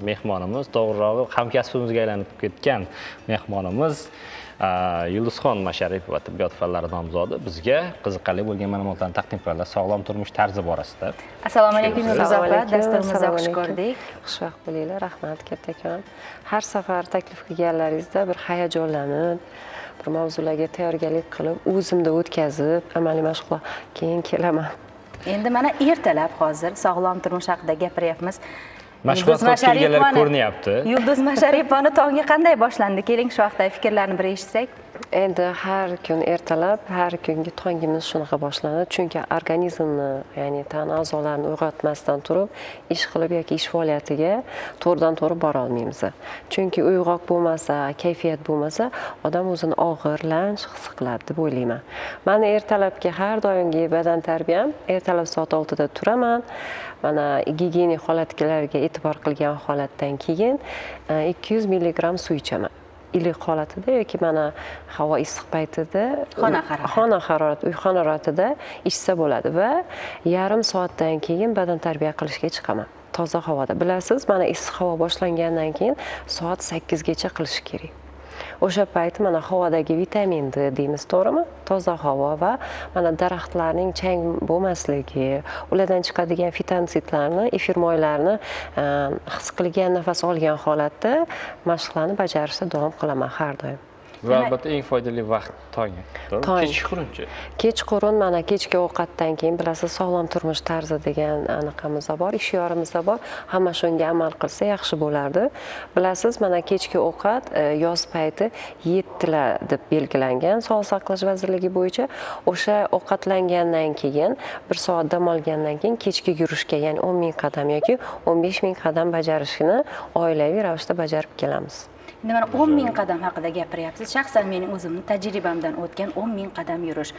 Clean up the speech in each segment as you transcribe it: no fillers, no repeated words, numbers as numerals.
Mehmonimiz, to'g'rirog'i, hamkasbimizga aylanib ketgan mehmonimiz Yulduzxon Masharipova, tibbiyot fanlari nomzodi, bizga qiziqarli bo'lgan ma'lumotlarni taqdim qiladilar sog'lom turmush tarzi borasida. Assalomu alaykum, Yulduz Assalomu opa, alaykum, dasturimizda assalomu xush alaykum. ko'rdik. Xushvaqt bo'linglar, rahmat kattakon. Har safar taklif qilganlaringizda bir hayajonlanib, bir mavzularga tayyorgarlik qilib, o'zimda o'tkazib, amaliy mashg'ulot, keyin kelaman. Endi mana ertalab hozir sog'lom turmush haqida gapiryapmiz. Mashg'ulot Yulduz qilib kelganlar Masharipovaning ko'rinyapti. Yulduz Masharipovaning tongi qanday boshlandi? Keling, shu haqdagi fikrlarni bir eshitsak. Endi har kun ertalab, har kungi tongimiz shunaqa boshlanadi, chunki organizmni, ya'ni tana a'zolarini uyg'otmasdan turib ish qilib yoki ish faoliyatiga to'g'ridan to'g'ri bora olmaymiz. Chunki uyg'oq bo'lmasa, kayfiyat bo'lmasa, odam o'zini og'ir, lanj his qiladi deb o'ylayman. Mani ertalabki har doimgi badan tarbiyam: ertalab soat 6da turaman. Mana gigiyenik holatlarga e'tibor qilgan holatdan keyin 200 milligramm suv ichaman iliq holatida yoki mana havo issiq paytida. Xona harorati. Xona harorati, uy haroratida ichsa bo'ladi va yarim soatdan keyin badan tarbiya qilishga chiqaman toza havoda. Bilasiz, mana issiq havo boshlangandan keyin soat 8gacha qilish kerak. O'sha payti mana havodagi vitamin D deymiz, to'g'rimi, toza havo va mana daraxtlarning chang bo'lmasligi, ulardan chiqadigan fitontsidlarni, efir moylarini his qilgan, nafas olgan holatda mashqlarni bajarishda davom qilaman har doim. Va albatta eng foydali vaqt tongi, to'g'rimi? Tong. Kechqurunchi? Kechqurun, mana kechki ovqatdan keyin, bilasiz, sog'lom turmush tarzi degan anaqamiz bor, shiorimiz bor. Hamma shunga amal qilsa yaxshi bo'lardi. Bilasiz, mana kechki ovqat yoz payti 7lar deb belgilangan Sog'liqni saqlash vazirligi bo'yicha. O'sha ovqatlangandan keyin bir soat dam olgandan keyin kechki yurishga, ya'ni 10 000 qadam yoki 15 000 qadam bajarishni oilaviy ravishda bajarib kelamiz. Endi mana 10 000 qadam haqida gapiryapsiz. Shaxsan mening o'zimni tajribamdan o'tgan 10 000 qadam yurish.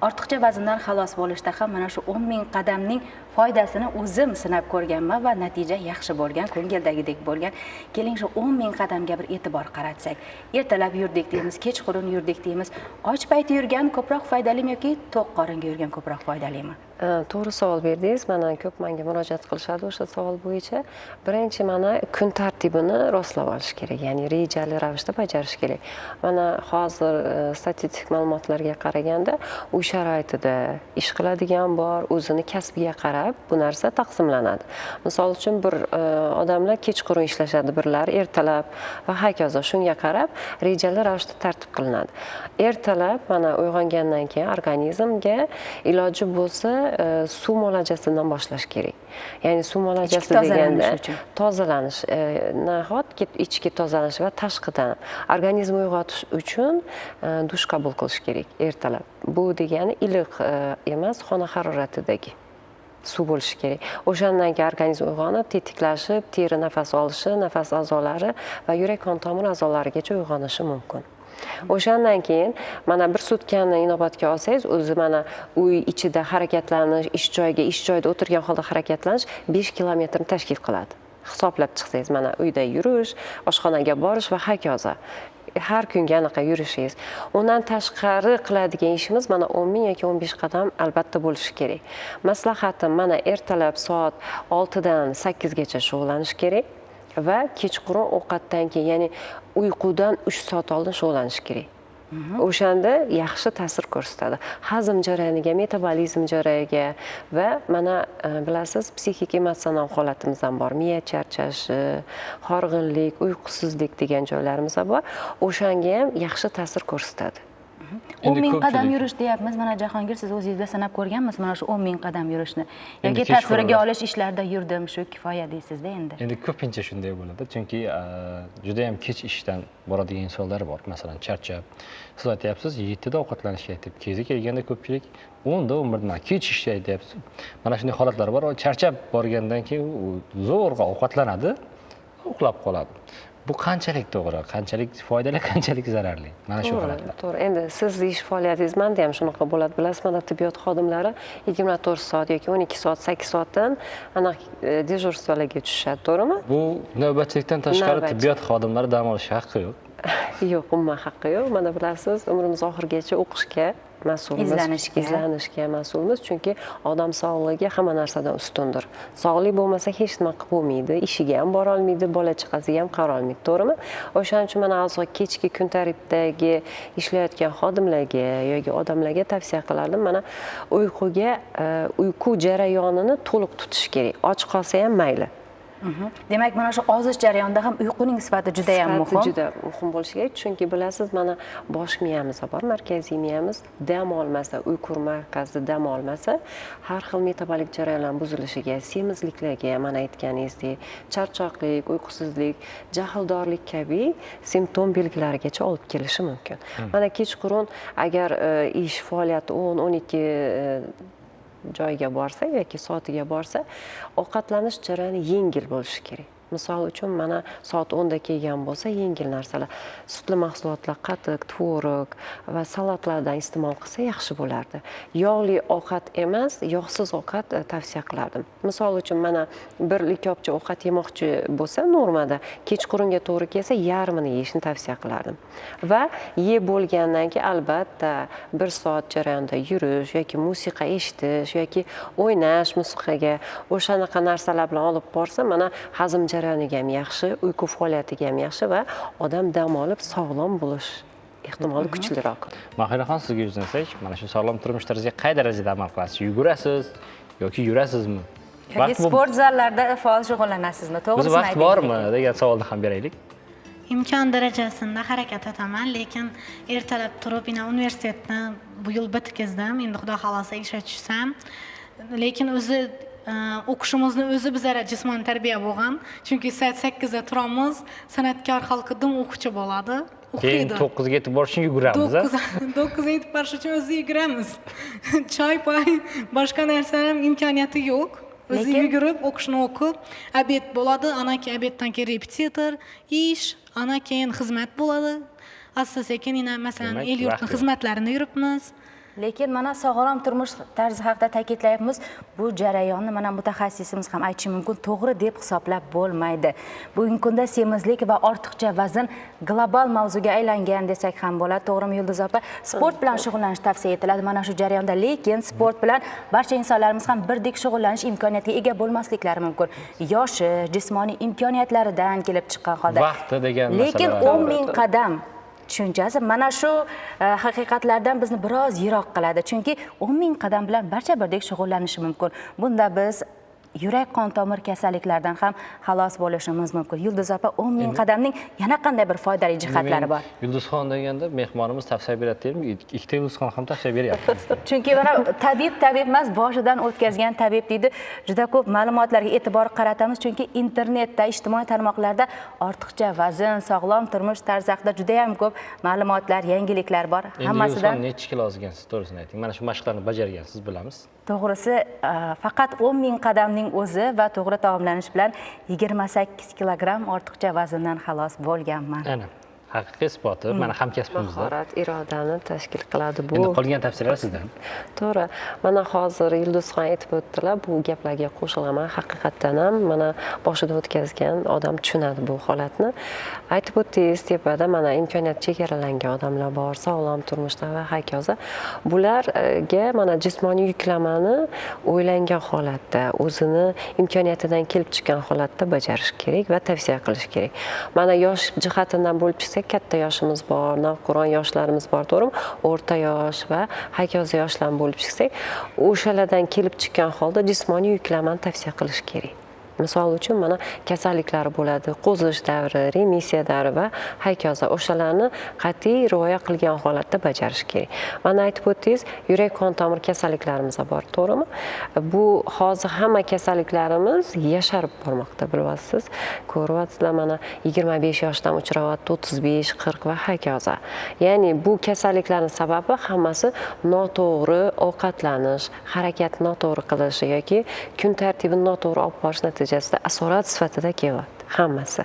Ortiqcha vazndan xalos bo'lishda ham mana shu 10 000 qadamning foydasini o'zim sinab ko'rganman va natija yaxshi bo'lgan, ko'ngildagidek bo'lgan. Keling, shu 10 000 qadamga bir e'tibor qaratsak. Ertalab yurdik deymiz, kechqurun yurdik deymiz. Och payti yurgan ko'proq foydalimi yoki to'q qoringa yurgan ko'proq foydalimi? To'g'ri savol berdingiz. Mana ko'p menga murojaat qilishadi o'sha savol bo'yicha. Birinchi, mana kun tartibini rostlab olish kerak, ya'ni rejali ravishda bajarish kerak. Mana hozir statistik ma'lumotlarga qaraganda, uy sharoitida ish qiladigan bor, o'zini kasbiga qarab bu narsa taqsimlanadi. Misol uchun, bir odamlar kechqurun ishlashadi, birlari ertalab va hokazo. Shunga qarab rejali ravishda tartib qilinadi. Ertalab mana uyg'ongandan keyin organizmga iloji bo'lsa suv muolajasidan boshlash kerak. Ya'ni suv muolajasi tozalanish deganda uchun. Tozalanish, nahotki ichki tozalanish va tashqidan organizm uyg'otish uchun dush qabul qilish kerak ertalab. Bu degani iliq emas, xona haroratidagi suv bo'lishi kerak. O'shandan keyin organizm uyg'onib, tetiklashib, teri nafas olishi, nafas a'zolari va yurak qon tomir a'zolarigacha uyg'onishi mumkin. O'shandan keyin mana bir sutkani inobatga olsangiz, o'zi mana uy ichida harakatlanish, ish joyiga, ish joyida o'tirgan holda harakatlanish 5 kilometrni tashkil qiladi. Hisoblab chiqsangiz, mana uyda yurish, oshxonaga borish va hokazo, har kungi anaqa yurishingiz. Undan tashqari qiladigan ishimiz mana 10 000 yoki 15 qadam albatta bo'lishi kerak. Maslahatim, mana ertalab soat 6dan 8gacha shug'ullanish kerak va kechqurun ovqatdan keyin, ya'ni uyqudan 3 soat oldin shug'ullanish kerak. O'shanda yaxshi ta'sir ko'rsatadi hazm jarayoniga, metabolizm jarayoniga. Va mana bilasiz, psixik emotsional holatimiz ham bor, miya charchashi, horg'inlik, uyqusizlik degan joylarimiz ham bor, o'shanga ham yaxshi ta'sir ko'rsatadi. 10 Endi 000 qadam ko'pchilik- yurish deyapmiz. Mana, Jahongir, siz o'zingizda sinab ko'rganmisiz mana shu 10 000 qadam yurishni? Endi Yoki tasvirga kechqurunlar- olish ishlarida yurdim, shu kifoya deysizda endi. Endi ko'pincha shunday bo'ladi, chunki juda yam kech ishdan boradigan insonlar bor, masalan, charchab. Siz aytyapsiz, 7da ovqatlanish kerak deb, kezi kelganda ko'pchilik 10da, 11da, mana kech ishlaydi deyapsiz. Mana shunday holatlar bor, charchab borgandan keyin u zo'rg'a ovqatlanadi, uxlab qoladi. Bu qanchalik to'g'ri, qanchalik foydali, qanchalik zararli mana shu To'g'ri, holatlar? to'g'ri. Endi siz ish faoliyatingiz, manda ham shunaqa bo'ladi. Bilasiz, mana tibbiyot xodimlari 24 soat yoki 12 soat, 8 soatdan anaqa дежурство larga tushishadi, to'g'rimi? Bu navbatchilikdan tashqari Navbatchi. tibbiyot xodimlari dam olish haqqi yo'q. Yo'q, umuman haqqi yo'q. Mana bilasiz, umrimiz oxirigacha o'qishga mas'ulmiz, izlanishga mas'ulmiz, chunki odam sog'ligi hamma narsadan ustundir. Sog'lik bo'lmasa hech nima qilib bo'lmaydi, ishiga ham bora olmaydi, bola chaqasiga ham qara olmaydi, to'g'rimi? O'shaning uchun mana hozir kechki kun tartibidagi ishlayotgan xodimlarga yoki odamlarga tavsiya qilardim, mana uyquga, uyqu jarayonini to'liq tutish kerak. Och qolsa ham mayli. Demak, mana shu ozish jarayonida ham uyquning sifati juda ham muhim. Juda muhim bo'lishi kerak, chunki bilasiz, mana bosh miyamiz bor, markaziy miyamiz dam olmasa, uyqu markazi dam olmasa, har xil metabolik jarayonlar buzilishiga, semizliklarga, mana aytganingizdek, charchoqlik, uyqusizlik, jahldorlik kabi simptom belgilarigacha olib kelishi mumkin. Mana kechqurun agar ish faoliyati 10-12 joyga borsa yoki soatiga borsa, ovqatlanish jarayoni yengil bo'lishi kerak. Misol uchun, mana soat 10 da kelgan bo'lsa, yengil narsalar, sutli mahsulotlar, qatiq, tvorog va salatlardan iste'mol qilsa yaxshi bo'lardi. Yog'li ovqat emas, yog'siz ovqat tavsiya qilardim. Misol uchun, mana bir likopcha ovqat yemoqchi bo'lsa, normada kechqurunga to'g'ri kelsa, yarmini yeyishni tavsiya qilardim. Va yeb bo'lgandan keyin albatta 1 soat jarayonida yurish yoki musiqa eshitish yoki o'ynash musiqaga, o'shanaqa narsalar bilan olib borsa, mana hazm jarayoniga ham yaxshi, uyqu faoliyatiga ham yaxshi va odam dam olib sog'lom bo'lish ehtimoli kuchliroq. Mohiraxon, sizga yuzlansak, mana shu sog'lom turmush tarziga qay darajada amal qilasiz? Yugurasiz yoki yurasizmi? Yoki sport zallarida faol shug'ullanasizmi? To'g'risini ayting. Vaqt bormi degan savolni ham beraylik. Imkon darajasida harakat etaman, lekin ertalab turib, universitetni bu yil bitkazdim, endi Xudo xolasa ishga tushsam, lekin o'zi o'qishimizni o'zi bizlara jismoniy tarbiya bo'lgan, chunki soat 8 da turamiz, san'atkor xalqi dim o'quvchi bo'ladi. Keyin 9 ga yetib borish uchun yuguramiz. 9 ga yetib borish uchun o'zi yuguramiz. Choy, poy, boshqa narsalar imkoniyati yo'q. O'zi yugurib, o'qishni o'qib, obed bo'ladi, ana keyin obeddan keyin repetitor, ish, ana keyin xizmat bo'ladi. Asta sekin yana masalan el yurtning xizmatlarini yuribmiz. Lekin mana sog'lom turmush tarzi haqida ta'kidlayapmiz. Bu jarayonni mana mutaxassisimiz ham aytishi mumkin, to'g'ri deb hisoblab bo'lmaydi. Bugungi kunda semizlik va ortiqcha vazn global mavzuga aylangan desak ham bo'ladi, to'g'rimi Yulduz opa? Sport bilan shug'ullanish tavsiya etiladi mana shu jarayonda, lekin sport bilan barcha insonlarimiz ham birdek shug'ullanish imkoniyatiga ega bo'lmasliklari mumkin. Yoshi, jismoniy imkoniyatlaridan kelib chiqqan holda. Vaqti degan masala. Lekin 10 000 qadam tushunchasi mana shu haqiqatlardan bizni biroz yiroq qiladi. Chunki 10 000 qadam bilan barcha birdek shug'ullanishi mumkin. Bunda biz yurak qon tomir kasalliklaridan ham xalos bo'lishimiz mumkin. Yulduz opa, 10 000 qadamning yana qanday bir foydali jihatlari bor? Yulduzxon deganda mehmonimiz tavsiya beradi deymi? Ikkita Yulduzxon ham tavsiya beryapti. Chunki mana tabib tabib emas, boshidan o'tkazgan tabib deydi. Juda ko'p ma'lumotlarga e'tibor qaratamiz, chunki internetda, ijtimoiy tarmoqlarda ortiqcha vazn, sog'lom turmush tarzi haqida juda ham ko'p ma'lumotlar, yangiliklar bor. Hammasidan necha kilo ozgansiz, to'g'risini ayting. Mana shu mashqlarni bajargansiz, bilamiz. To'g'risi, faqat 10 000 qadamning o'zi va to'g'ri taomlanish bilan 28 kilogramm ortiqcha vazndan xalos bo'lganman. Ana, haqiqiy isboti mana hamkasbimizda. Mahorat irodani tashkil qiladi bu. Endi qolgan tavsiyalar sizdan. To'g'ri. Mana hozir Yulduzxon aytib o'tdilar, bu gaplarga qo'shilaman. Haqiqatdan ham mana boshida o'tkazgan odam tushunadi bu holatni. Aytib o'tdingiz, tepada mana imkoniyat chegaralangan odamlar bor, sog'lom turmushda va hokazo. Bularga mana jismoniy yuklamani o'ylangan holatda, o'zini imkoniyatidan kelib chiqqan holatda bajarish kerak va tavsiya qilish kerak. Mana yosh jihatidan bo'lib chiqsa, katta yoshimiz bor, navqiron yoshlarimiz bor, to'g'rimi? O'rta yosh va hokazo yoshlar bo'lib chiqsak, o'shalardan kelib chiqqan holda jismoniy yuklamani tavsiya qilish kerak. Misol uchun mana kasalliklar bo'ladi, qo'zish davri, remissiya davri va hokazo, o'shalarni qat'iy rioya qilgan holatda bajarish kerak. Mana aytib o'tdingiz, yurak qon tomir kasalliklarimiz bor, to'g'rimi? Bu hozir hamma kasalliklarimiz yasharib bormoqda, bilyapsiz, ko'ryapsizlar, mana 25 yoshdan uchrayapti, 35, 40 va hokazo. Ya'ni bu kasalliklarning sababi hammasi noto'g'ri ovqatlanish, harakat noto'g'ri qilish yoki kun tartibini noto'g'ri olib borish natijasida asorat sifatida kelyapti hammasi.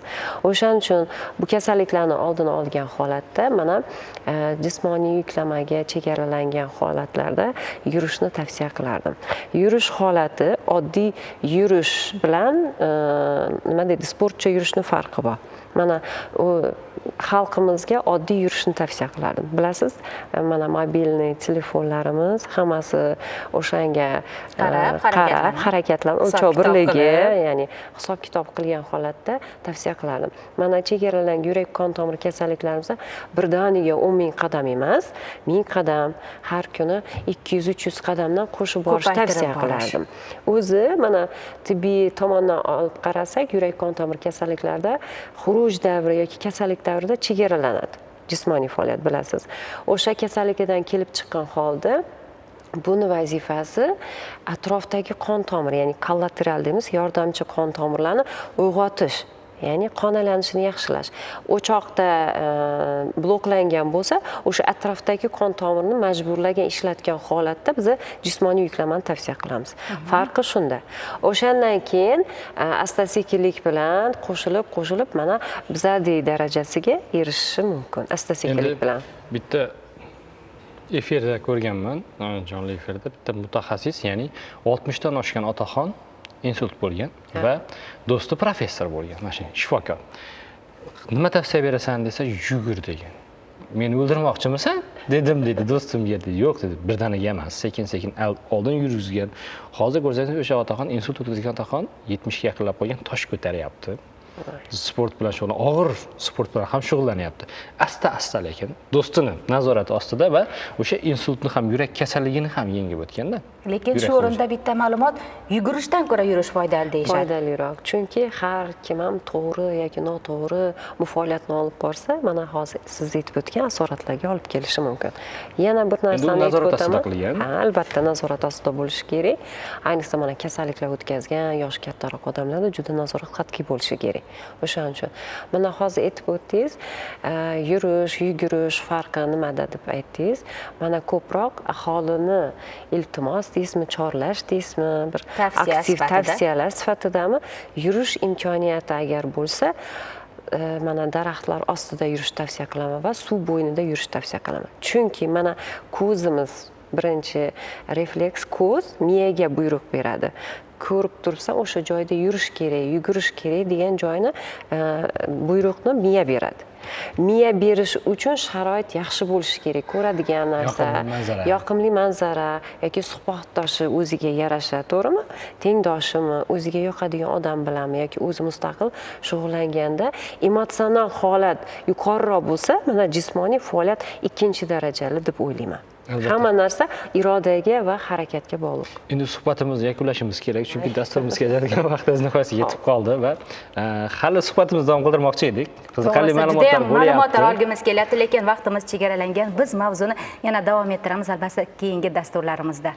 O'shaning uchun bu kasalliklarni oldini olgan holatda mana jismoniy yuklamaga chegaralangan holatlarda yurishni tavsiya qilardim. Yurish holati oddiy yurish bilan nima deydi, sportcha yurishni farqi bor. Mana u xalqimizga oddiy yurishni tavsiya qilardim. Bilasiz, mana mobilniy telefonlarimiz hammasi o'shanga qarab, qarab harakatlanib, o'lchov birligi, ya'ni hisob kitob qilgan holatda tavsiya qilardim. Mana chegaralangan yurak qon tomir kasalliklarimizda birdaniga 10 ming qadam emas, 1000 qadam har kuni 200-300 qadamdan qo'shib borish tavsiya qilardim. O'zi mana tibbiy tomondan olib qarasak, yurak qon tomir kasalliklarida xuruj davri yoki kasallik davrida chegaralanadi jismoniy faoliyat, bilasiz. O'sha kasalligidan kelib chiqqan holda buni vazifasi atrofdagi qon tomir, ya'ni kollateral deymiz, yordamchi qon tomirlarni uyg'otish, ya'ni qon aylanishini yaxshilash. O'choqda bloklangan bo'lsa, o'sha atrofdagi qon tomirini majburlagan, ishlatgan holatda biz jismoniy yuklamani tavsiya qilamiz. Farqi shunda. O'shandan keyin asta-sekinlik bilan qo'shilib mana bizadek darajasiga erishishi mumkin. Asta-sekinlik bilan. Bitta efirda ko'rganman, jonli efirda bitta mutaxassis, ya'ni 60 dan oshgan otaxon insult bo'lgan va do'sti professor bo'lgan, mana shu shifokor. Nima tavsiya berasan desa, yugur degan. Meni o'ldirmoqchimisan? Dedim, dedi do'stimga. Dedi, yo'q dedi, birdaniga emas, sekin-sekin oldin yurgizgan. Hozir ko'rsangiz o'sha otaxon, insult o'tkazgan otaxon 70 ga yaqinlab qolgan, tosh ko'taryapti. Sport bilan shug'ullan, og'ir sport bilan ham shug'ullanyapti. Asta-asta lekin do'stini nazorati ostida va o'sha insultni ham, yurak kasalligini ham yengib o'tganda. Lekin shu o'rinda bitta ma'lumot, yugurishdan ko'ra yurish foydali deyishadi. Foydaliroq. Chunki har kim ham to'g'ri yoki noto'g'ri bu faoliyatni olib borsa, mana hozir siz aytib o'tgan asoratlarga olib kelishi mumkin. Yana bir narsani aytib o'taman. Ha, albatta nazorat ostida bo'lishi kerak. Ayniqsa mana kasalliklar o'tkazgan yoshi kattaroq odamlarda juda nazorat qat'iy bo'lishi kerak. O'shaning uchun mana hozir aytib o'tdingiz, yurish, yugurish farqi nimada deb aytdingiz. Mana ko'proq aholini iltimos deysizmi, chorlash deysizmi, bir aktiv tavsiyalar sifatidami, yurish imkoniyati agar bo'lsa, mana daraxtlar ostida yurish tavsiya qilaman va suv bo'ynida yurish tavsiya qilaman. Chunki mana ko'zimiz birinchi refleks, ko'z miyaga buyruq beradi. Ko'rib turibsan, o'sha joyda yurish kerak, yugurish kerak degan joyni buyruqni miya beradi. Miya berish uchun sharoit yaxshi bo'lishi kerak. Ko'radigan narsa, yoqimli manzara yoki suhbatdoshi o'ziga yarasha, to'g'rimi? Tengdoshimi, o'ziga yoqadigan odam bilanmi yoki o'zi mustaqil shug'ullanganda emotsional holat yuqoriroq bo'lsa, mana jismoniy faoliyat ikkinchi darajali deb o'ylayman. Hamma narsa irodaga va harakatga bog'liq. Endi suhbatimizni yakunlashimiz kerak, chunki dasturimizga ajratilgan vaqtimiz nihoyasiga yetib qoldi va hali suhbatimizni davom qildirmoqchi edik. Qiziqarli ma'lumotlar bo'lyapti. Ma'lumotlar olgimiz kelyapti, lekin vaqtimiz chegaralangan. Biz mavzuni yana davom ettiramiz albatta keyingi dasturlarimizda.